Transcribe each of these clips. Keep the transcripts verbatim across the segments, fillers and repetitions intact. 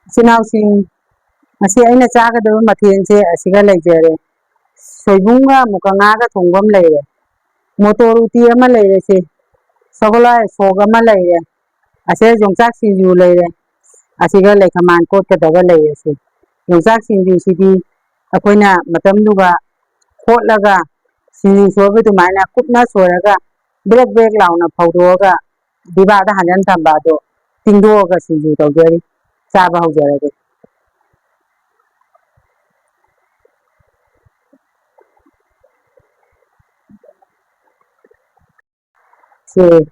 ꯏꯆꯤꯟ ꯏꯅꯥꯎꯁꯤꯡ, ꯉꯁꯤ ꯑꯩꯅ ꯆꯥꯒꯗꯕ ꯃꯊꯦꯜꯁꯦ ꯑꯁꯤꯒ ꯂꯩꯖꯔꯦ꯫ ꯁꯣꯏꯕꯨꯝꯒ ꯑꯃꯨꯛꯀ ꯉꯥꯒ ꯊꯣꯡꯕ ꯑꯃ ꯂꯩꯔꯦ꯫ ꯃꯣꯇꯣꯔ ꯎꯇꯤ ꯑꯃ ꯂꯩꯔꯦ ꯁꯦ꯫ ꯁꯒꯣꯜꯍꯋꯥꯏ ꯁꯣꯛ ꯑꯃ ꯂꯩꯔꯦ꯫ ꯑꯁꯤꯗ ꯌꯣꯡꯆꯥꯛ ꯁꯤꯡꯖꯨ ꯂꯩꯔꯦ꯫ ꯑꯁꯤꯒ ꯂꯩꯈꯃꯥꯟ ꯀꯣꯠꯀꯗꯕ ꯂꯩꯔꯦ ꯁꯦ꯫ ꯌꯣꯡꯆꯥꯛ ꯁꯤꯡꯖꯨꯁꯤꯗꯤ ꯑꯩꯈꯣꯏꯅ ꯃꯇꯝꯗꯨꯒ ꯀꯣꯠꯂꯒ ꯁꯤꯡꯖꯨ ꯁꯣꯏꯕ ꯑꯗꯨꯃꯥꯏꯅ ꯀꯨꯞꯅ ꯁꯣꯏꯔꯒ ꯕ꯭ꯔꯦꯛ ꯕ꯭ꯔꯦꯛ ꯂꯥꯎꯅ ꯐꯧꯗꯣꯛꯑꯒ ꯗꯤꯕꯥꯗ ꯍꯥꯟꯖꯟ ꯊꯝꯕ ꯑꯗꯣ ꯇꯤꯡꯗꯣꯛꯑꯒ ꯁꯤꯡꯖꯨ ꯇꯧꯖꯔꯤ꯫ ꯆꯥꯕ ꯍꯧꯖꯔꯒꯦ꯫ ꯁꯦ꯫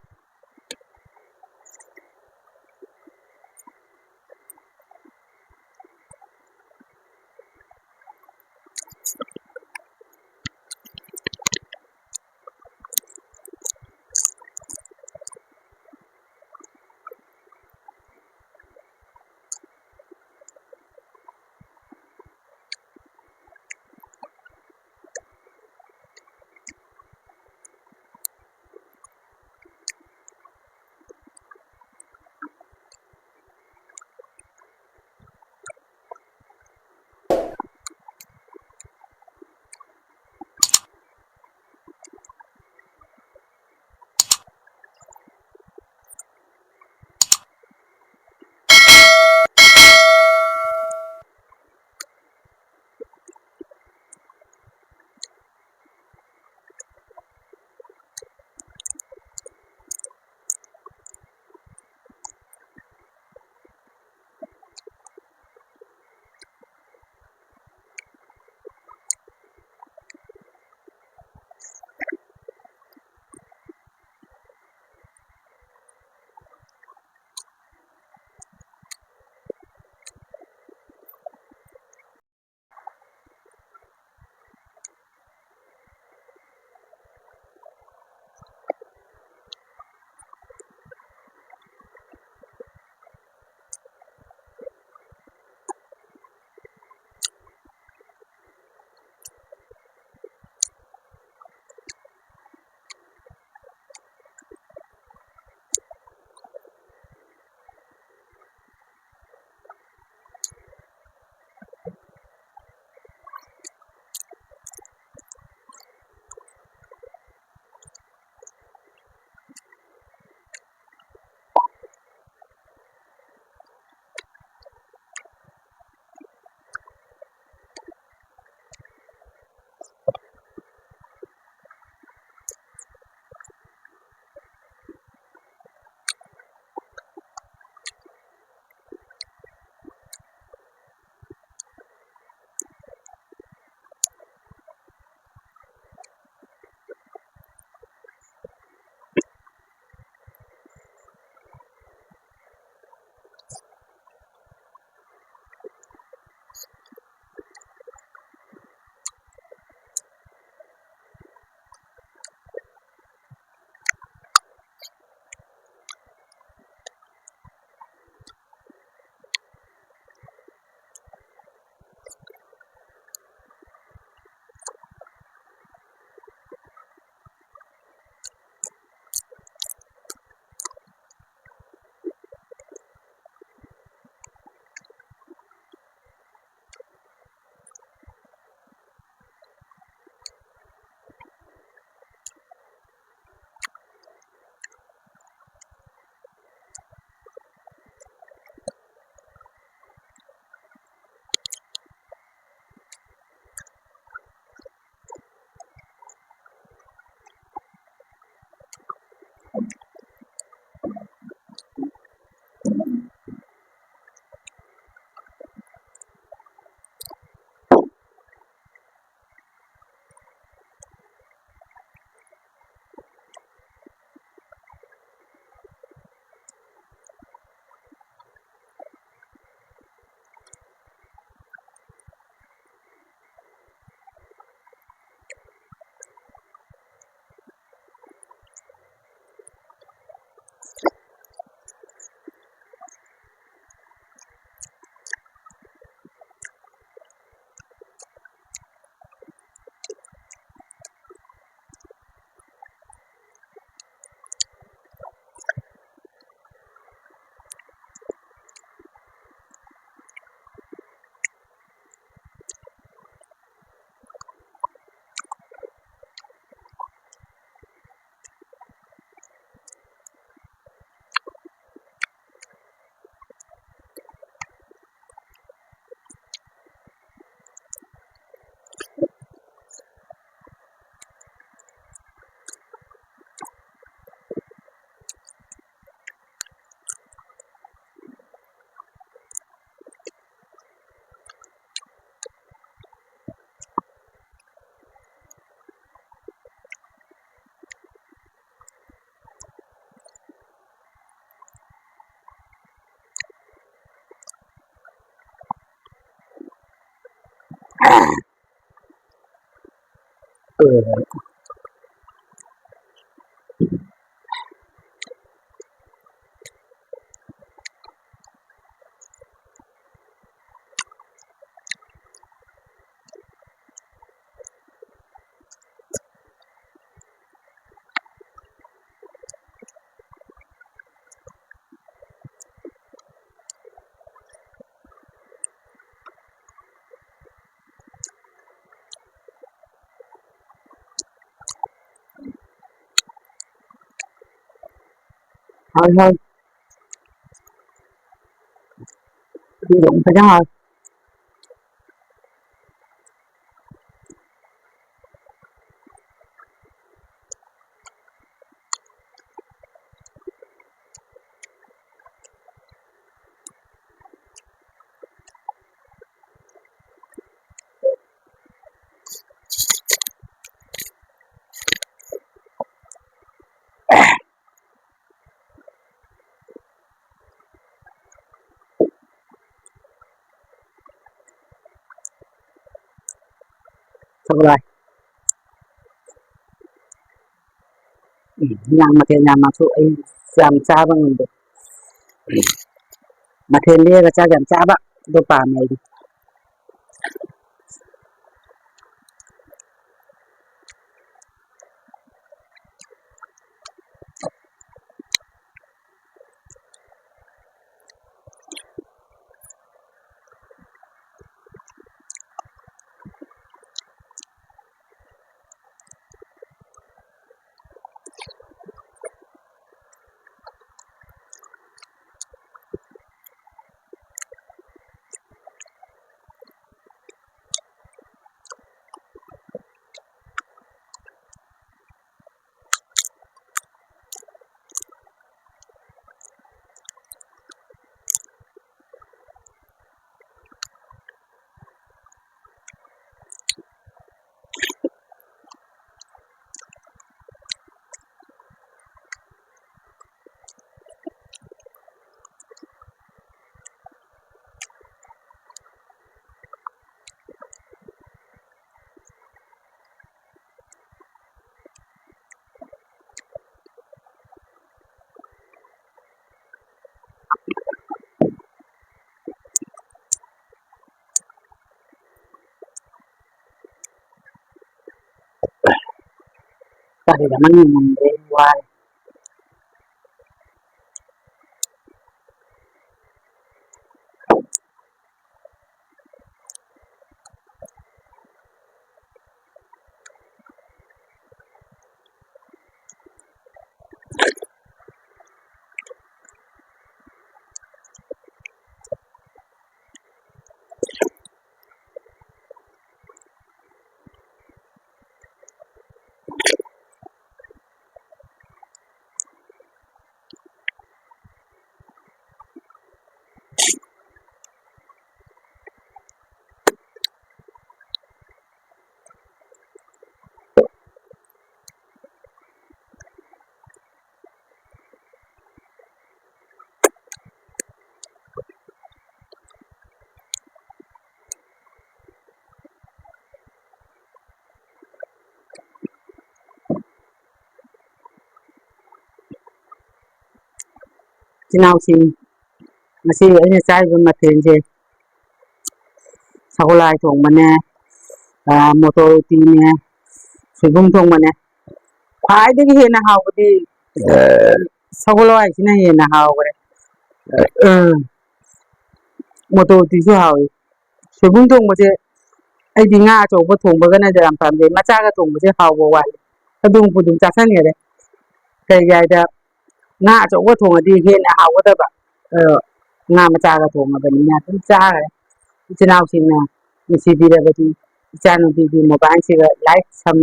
Hơi hơi. Đi đụng phải cái hơi. ꯊꯣꯛꯂꯥꯏ꯫ ꯎꯝ, ꯏꯟꯖꯥꯡ ꯃꯊꯦꯜ ꯌꯥꯝ ꯃꯥꯁꯨ ꯑꯩ ꯌꯥꯝ ꯆꯥꯕ ꯉꯝꯗꯦ꯫ ꯃꯊꯦꯜ ꯂꯦꯛꯑꯒ ꯆꯥꯛ ꯌꯥꯝ ꯆꯥꯕ ꯑꯗꯨ ꯄꯥꯝꯃꯦ ꯑꯩꯗꯤ꯫ ꯑꯗꯨꯗ ꯃꯅꯨꯡ ꯉꯝꯗ꯭ꯔꯦ, ꯋꯥꯔꯦ꯫ ꯏꯆꯤꯟ ꯏꯅꯥꯎꯁꯤꯡ, ꯉꯁꯤ ꯑꯩꯅ ꯆꯥꯔꯤꯕ ꯃꯊꯦꯜꯁꯦ ꯁꯒꯣꯜꯍꯋꯥꯏ ꯊꯣꯡꯕꯅꯦ, ꯑ, ꯃꯣꯇꯣꯔ ꯎꯇꯤꯅꯦ, ꯁꯣꯏꯕꯨꯝ ꯊꯣꯡꯕꯅꯦ꯫ ꯈ꯭ꯋꯥꯏꯗꯒꯤ ꯍꯦꯟꯅ ꯍꯥꯎꯕꯗꯤ, ꯑ, ꯁꯒꯣꯜꯍꯋꯥꯏꯁꯤꯅ ꯍꯦꯟꯅ ꯍꯥꯎꯈ꯭ꯔꯦ꯫ ꯑ, ꯃꯣꯇꯣꯔ ꯎꯇꯤꯁꯨ ꯍꯥꯎꯋꯤ꯫ ꯁꯣꯏꯕꯨꯝ ꯊꯣꯡꯕꯁꯦ ꯑꯩꯗꯤ ꯉꯥ ꯑꯆꯧꯕ ꯊꯣꯡꯕꯒꯅꯗꯤ ꯌꯥꯝ ꯄꯥꯝꯖꯩ꯫ ꯃꯆꯥꯒ ꯊꯣꯡꯕꯁꯦ ꯍꯥꯎꯕ ꯋꯥꯠꯂꯤ꯫ ꯑꯗꯨꯝ ꯑꯗꯨꯝ ꯆꯥꯁꯟꯈꯔꯦ꯫ ꯀꯩꯒꯤ ꯍꯥꯏꯗ ꯉꯥ ꯑꯆꯧꯕ ꯊꯣꯡꯉꯗꯤ ꯍꯦꯟꯅ ꯍꯥꯎꯒꯗꯕ꯫ ꯑ, ꯉꯥ ꯃꯆꯥꯒ ꯊꯣꯡꯉꯕꯅꯤꯅ ꯑꯗꯨꯝ ꯆꯥꯈ꯭ꯔꯦ꯫ ꯏꯆꯤꯟ ꯏꯅꯥꯎꯁꯤꯡꯅ ꯅꯨꯡꯁꯤꯕꯤꯔꯕꯗꯤ ꯏꯆꯥꯅꯨꯄꯤꯒꯤ ꯃꯣꯕꯥꯏꯜꯁꯤꯒ ꯂꯥꯏꯛ ꯁꯝ